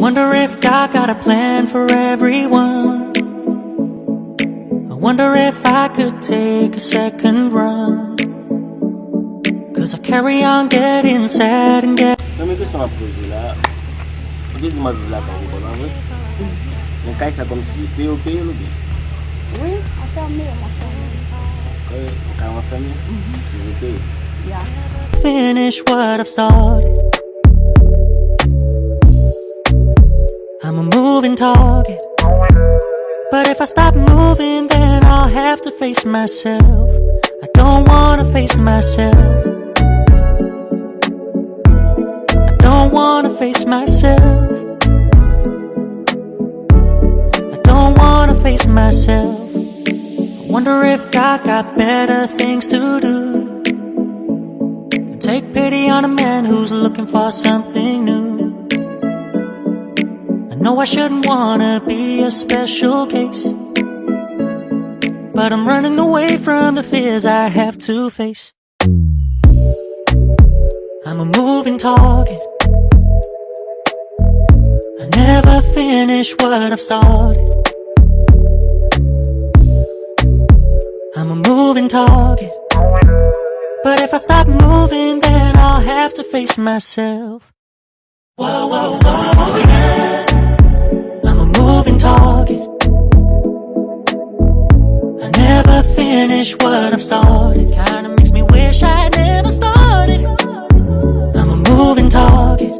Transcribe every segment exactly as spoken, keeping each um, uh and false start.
Wonder if God got a plan for everyone. I wonder if I could take a second run. Cause I carry on getting sad and get Premye kesyon m ap poze la, ou te di m ap viv lakay ou, pa vre? Men kay sa kòmsi peye w peye l oubyen? Wi, anfèmen, anfèmen. Ok, yon kay anfèmen? Toujou peye? Yeah. Finish what I've started. I'm a moving target. But if I stop moving, then I'll have to face myself. I don't wanna face myself. I don't wanna face myself. I don't wanna face myself. I wonder if God got better things to do than take pity on a man who's looking for something new. I know I shouldn't wanna be a special case, but I'm running away from the fears I have to face. I'm a moving target. I never finish what I've started. I'm a moving target. But if I stop moving, then I'll have to face myself. Whoa, whoa, whoa, yeah. I'm a moving target. I never finish what I've started. Kinda makes me wish I never started. I'm a moving target.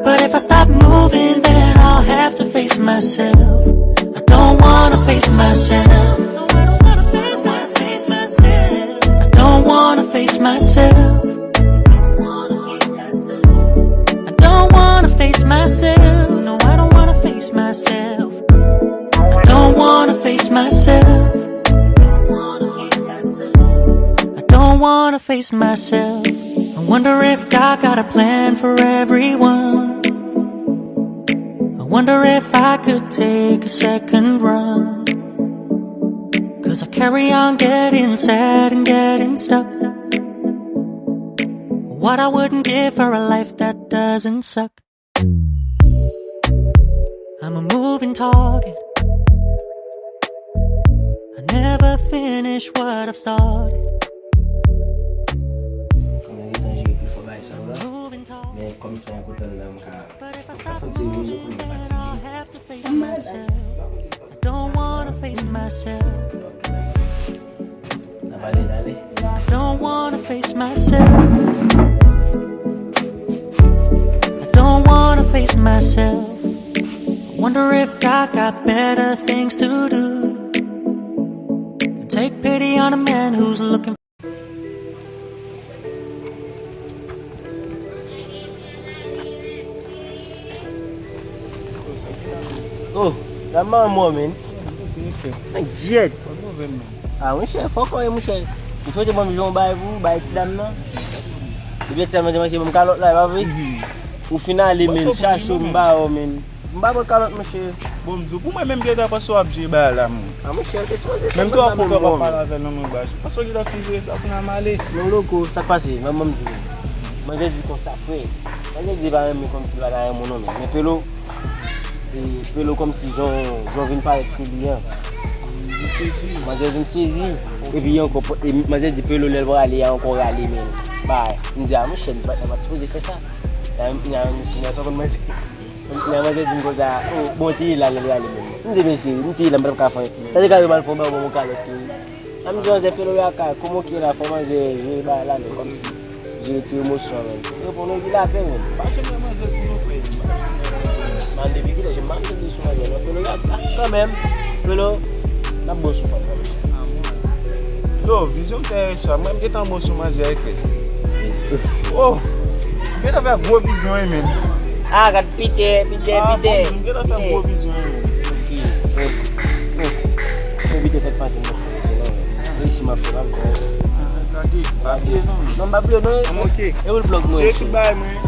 But if I stop moving, then I'll have to face myself. I don't wanna face myself. No, I don't wanna face my, face myself. I don't wanna face myself. I don't wanna face myself. No, I don't wanna face myself. I don't wanna face myself. I don't wanna face myself. I wonder if God got a plan for everyone. I wonder if I could take a second run. Cause I carry on getting sad and getting stuck. What I wouldn't give for a life that doesn't suck. I'm a moving target. I never finish what I've started. Kòm yo gentan jere pi fò bagay sa yo la, men kòm se pa yon kote anndan m ka, m ka fè ti rezo pou m fatige. Face myself. I don't wanna face myself. N ap ale, n ale. I don't wanna face myself. I don't wanna face myself. I wonder if God got better things to do than take pity on a man who's looking. Oh, la manman, man. Nèg dyèt. Ah, monchè, fòk ou ye, monchè. Ou swete ban m jan w bay pou bay ti dam nan. Ebyen, ti dam nan te manke ban m kalòt la, e pa vre? Ou fin ale, men, chache w, m ba w, men. M pa pran kalòt, monchè. Bon, m di w, pou mwen menm, gentan panse w ap jere bagay la, moun. Ah, monchè, te sipoze fè. Menm tou, fò w pa pale avè l nan langaj. Panse w gentan fin jere sa, kounye a m ale. Non, loko, sa k pase? Manman m di. Manzè di konsa, frè. Manzè di pa renmen kòmsi li pa ta renmen w non, men. Men Pelo, e, Pelo kòmsi jan, jan w vin parèt sou li an. Manzè vin sezi. Epi ankò, e, manzè di Pelo lè l prale, a ankò rale, men. Bay. M di, a, monchè, m pa t sipoze fè sa. Nan, nan, nan, sa konn manzè. Nan manzè di m konsa, oh, bon, te ye la, lè l rale menm. M di, men cheri, m te ye la, m pa t ap ka fè anyen. Sa te ka rive m al fè yon bagay, bon, mwen kalòt, cheri. An m di, manzè, Pelo ya ka, kòman w ye la, fò manzè jere bagay la, men kòmsi, jere ti emosyon, men. Reponn, epi lapè, men. Pa janm wè manzè pou nou, frè. M ap depi kilè, jan m ap tande sou manzè, non, Pelo ya ka, kanmenm. Pelo, n ap bon sou fanm, kanmenm. Yo, vizyon m fè yè swa, mwen m gentan bon sou manzè, frè. Oh, m gentan fè gwo vizyon, wi, men. Ah, gad Pitè, Pitè, Pitè. Ah, bon, m gentan fè gwo vizyon, wi, men. Ok. Oh, oh. Bon, Pitè fèk pase, mwen. Reyisi m ap fè, m ap fè. Ah, gade, pa bliye, non. Non, m pa bliye, non. Ah, ok. E ou l blòk mwen. Jere tout bagay mwen.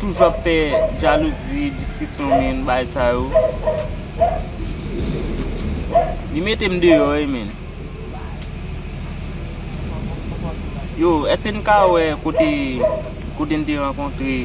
Toujou ap fè jalouzi, diskisyon, men, bagay sa yo. Li mete m deyò, wi, men. Yo, èske n ka wè kote, kote n te rankontre?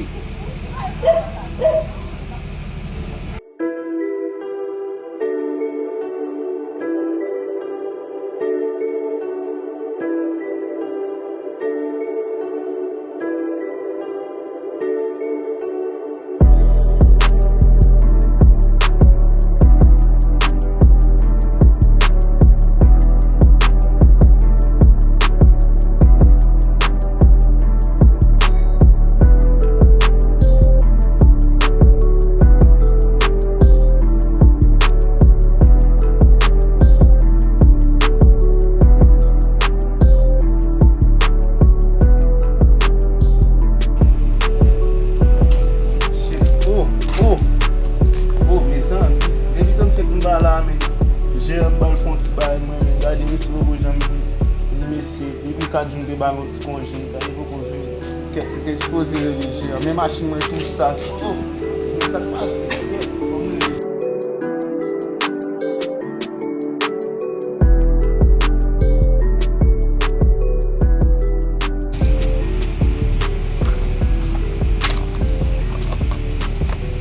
Shit. Oh, oh. Oh, mezanmi. Depi trannsenk m pa la, men. Jeran ba l fè yon ti bagay, mwen, men. Gade, mesye, poko janm vin. Mesye, depi kat jou m te ba l yon ti konje, gade, poko vin. Kèt, m te sipoze rele Jeran. Men machin mwen tou sal. Oh, men sa k pase? Kèt, kòman.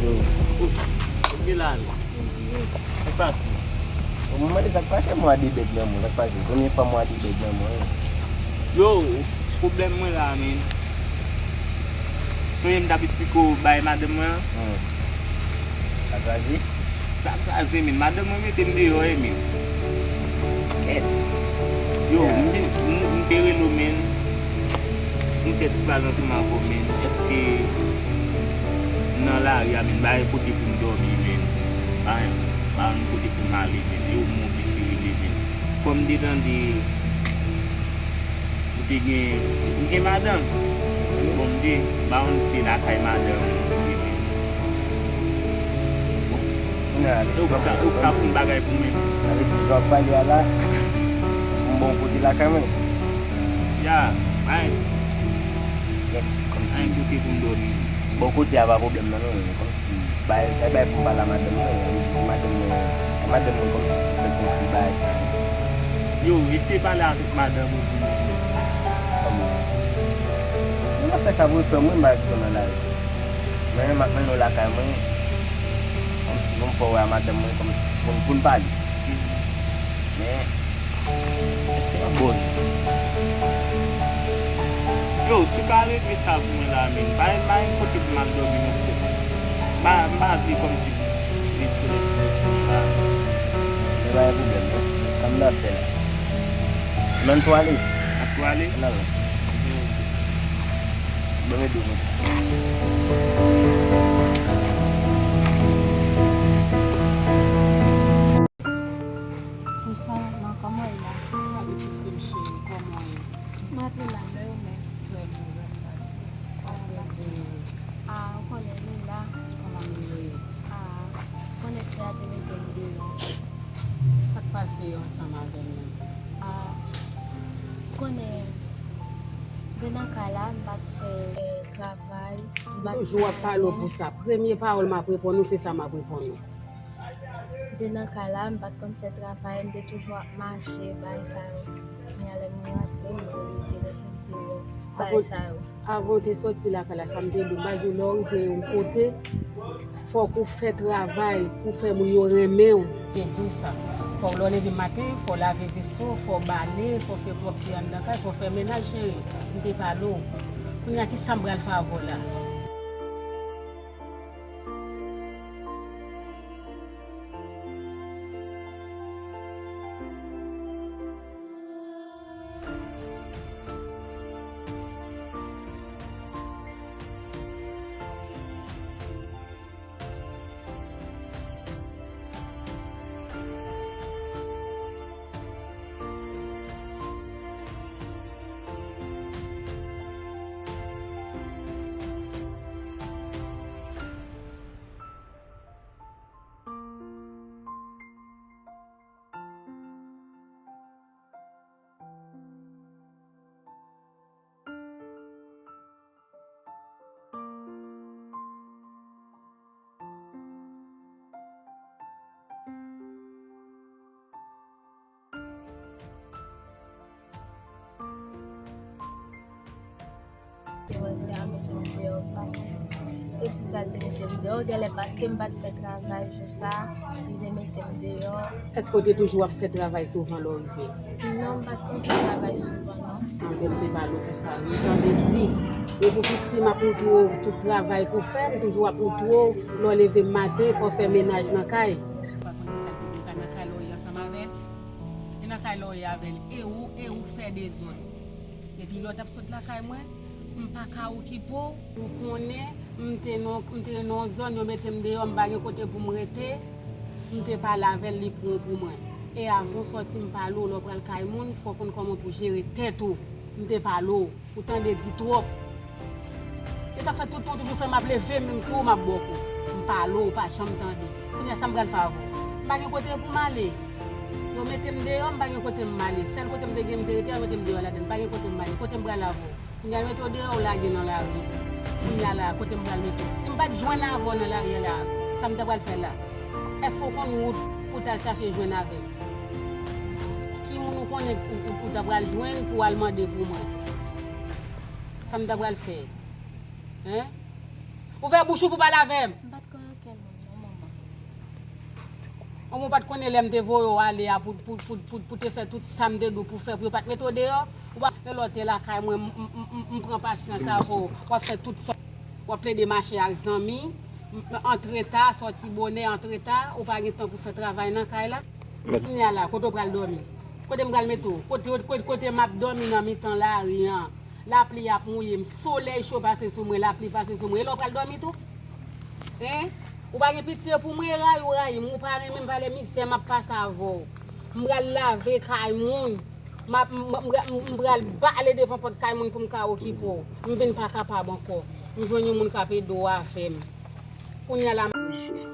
Yo. Ou, ou gen la, non? Sa k pase? Bon, mwen mande sa k pase, mwen a de bèg nan mwen, sa k pase? Premye fwa mwen a de bèg nan mwen, wi. Yo, pwoblèm mwen la, men. Sonje m t ap eksplike w bay madanm mwen an? Hmm. Sa kraze? Sa kraze, men. Madanm mwen mete m deyò, wi, men. Kèt. Yo, m te, m, m te rele w, men. M fè ti pale ansanm avè w, men. Èske nan lari a, men, ba yon kote pou m dòmi, men? Ba, ba yon kote pou m ale, men. E ou m oblije rele, men. Kòm m te tande ou te gen, ou gen madanm. Bon, m te ba yon se lakay madanm ou te gen. Bon. Kounye a, ou ka, ou ka fè yon bagay pou mwen. Sa vle di, jan w ap pale a la, m bon kote lakay mwen. Ya, ay. Kòmsi. Ay, kote pou m dòmi. Bon, kote a pa pwoblèm nan, non, kòmsi. Bay, sa bay pou m pale a madanm mwen, madanm mwen, madanm mwen kòmsi pou fè konprann bagay sa. Yo, eseye pale avèk madanm ou pou mwen. Kòman? Mwen ap fè sa pou fè mwen, m pa rete nan lari. Men, m ap mennen w lakay mwen, kòmsi pou m fè w wè a madanm mwen, kòmsi pou n, pou n pale. Men, èske w ap bon? Yo, si w ka regle sa pou mwen la, men, bay, bay kote pou m al dòmi, non, frè. M pa, m pa vle kòmsi vle solèy pou mwen, frè, m pa vle. Men pa gen pwoblèm, non. Sa m ta fè la? Ann tou ale. Ann tou ale? Ann ale. Bon, men, bon, men. Bonswa manman, kòman w ye la? Bonswa pitit fi m cheri, kòman w ye? Mwen ap la, men ou menm? Trè byen, gras a Dye. Sa k rive? A, ou konnen nou la. Kòman nou ye? A, ou konnen frè a te mete m deyò. Sa k pase yo ansanm avè nou? A, ou konnen, m te nan kay la, m pa t fè, e, travay, m pa t... Toujou w ap pale w pou sa. Premye pawòl m ap reponn ou, se sa m ap reponn ou. M te nan kay la, m pa t konn fè travay, m te toujou ap mache, bagay sa yo. Men a lè mwen rantre, mwen rete, mete m deyò, bagay sa yo. Avan w te soti lakay la, sa m te di w, m pa di w lè w rive yon kote, fòk ou fè travay pou fè moun yo renmen w. M te di w sa. Fò w lè w leve maten, fò w lave veso, fò w bale, fò w fè pwòpte anndan kay, fò w fè mennaj, cheri. M te pale w. Kounye a, ki sa m pral fè avè w la? Te wè se a mete m deyò pa mwen. E pou sa l te mete m deyò, genlè paske m pa t fè travay jou sa, li te mete m deyò. Èske w te toujou ap fè travay souvan lè w rive? Non, m pa t konn fè travay souvan, non. Anben, m te pale w pou sa, wi. Tande di, e pou piti, m ap montre w tout travay pou fè, m toujou ap montre w, lè w leve m maten, fò w fè menaj nan kay. Ou pa konnen sa l te gen ka nan kay lè w ye ansanm avè l? E nan kay lè w ye avè l, e ou, e ou k fè dezòd. Depi lè w t ap sot lakay mwen, m pa ka okipe w. Ou konnen, m te nan, m te nan yon zòn, yo mete m deyò, m pa gen kote pou m rete. M te pale avè l, li pran w pou mwen. E avan w sòti, m pale w, lè w pral kay moun, fò w konn kòman pou jere tèt ou. M te pale w, ou tande di twòp. E sa fè tout tan w toujou fè m ap leve, menm sou ou, m ap ba w kou. M pale w, ou pa janm tande. Kounye a, sa m pral fè avè w? M pa gen kote pou m ale. Yo mete m deyò, m pa gen kote m ale. Sèl kote m te gen, m te rete, yo mete m deyò ladann. M pa gen kote m ale. Kote m pral avè w? Kounye a, yo mete w deyò, w lage nan lari. Kounye a la, kote m pral mete w? Si m pa t jwenn avè w nan lari a la, sa m ta pral fè la? Èske w konn wout pou w t al chache jwenn avè m? Ki moun ou konnen ou, ou, ou ta pral jwenn pou w al mande pou mwen? Sa m ta pral fè? Hein? Ouvè bouch ou pou pale avè m. M pa t konn okenn moun, non, manman. Manman w pa t konnen lè m te voye w ale a pou, pou, pou, pou, pou te fè tout sa m te di w pou fè, pou yo pa t mete w deyò? Ou pa wè lè w te lakay mwen, m, m, m, m, m pran pasyans avè w. W ap fè tout sa. W ap plede mache ak zanmi. M, m, antreta, sòti bonè, antreta. Ou pa gen tan pou fè travay nan kay la. Kounye a la, kote w pral dòmi? Kote m pral mete w? Kote, kote, kote m ap dòmi nan mitan lari an? Lapli ap mouye m, solèy cho pase sou mwen, lapli pase sou mwen. E lè w pral dòmi tou? Hein? Ou pa gen pitye pou mwen, rayi w rayi m, ou pa renmen m, valè mizè m ap pase avè w. M pral lave kay moun. M ap, m, m, m, m pral bale devan pòt kay moun pou m ka okipe w. M vin pa kapab ankò. M jwenn yon moun k ap ede w avè m. Kounye a la, m. Mesye,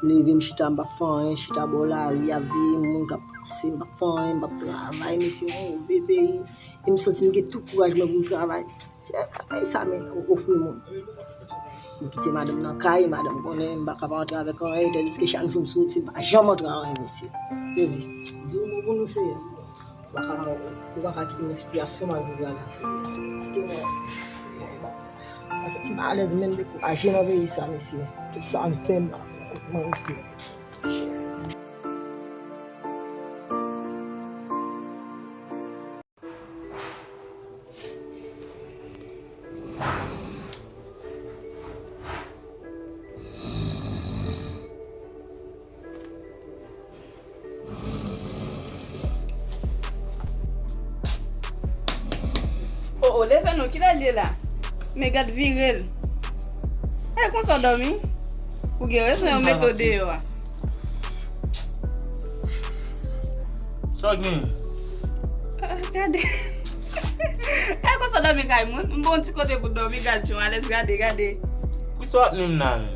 m leve, m chita, m p ap fè anyen, chita bò lari, ap veye moun k ap pase, m p ap fè anyen, m p ap travay, mesye, yon move peyi. E m santi m gen tout kouraj mwen pou m travay. Se sa peyi sa men ofri moun. M kite madanm nan kay, madanm konnen m pa ka pa antre avèk anyen, tandiske chak jou m soti, m pa janm antre anyen, mesye. Jezi, di yon mo pou nou, Seyè. Ou pa ka, ou pa ka kite m nan sitiyasyon m ap viv la, la, Seyè. Paske mwen, mwen santi m alèz, menm dekouraje nan peyi sa, mesye. Tout sa m fè, m pa konn kont mwen, mesye. O, o, leve non, kilè l ye la? Men gad vire l. E konsa w dòmi? Ou gen rezon yo mete w deyò a. Sa w gen? Ah, gade. E konsa w dòmi kay moun? M bon ti kote pou dòmi, gad jan w alèz, gade, gade. Poukisa w ap ni m la menm?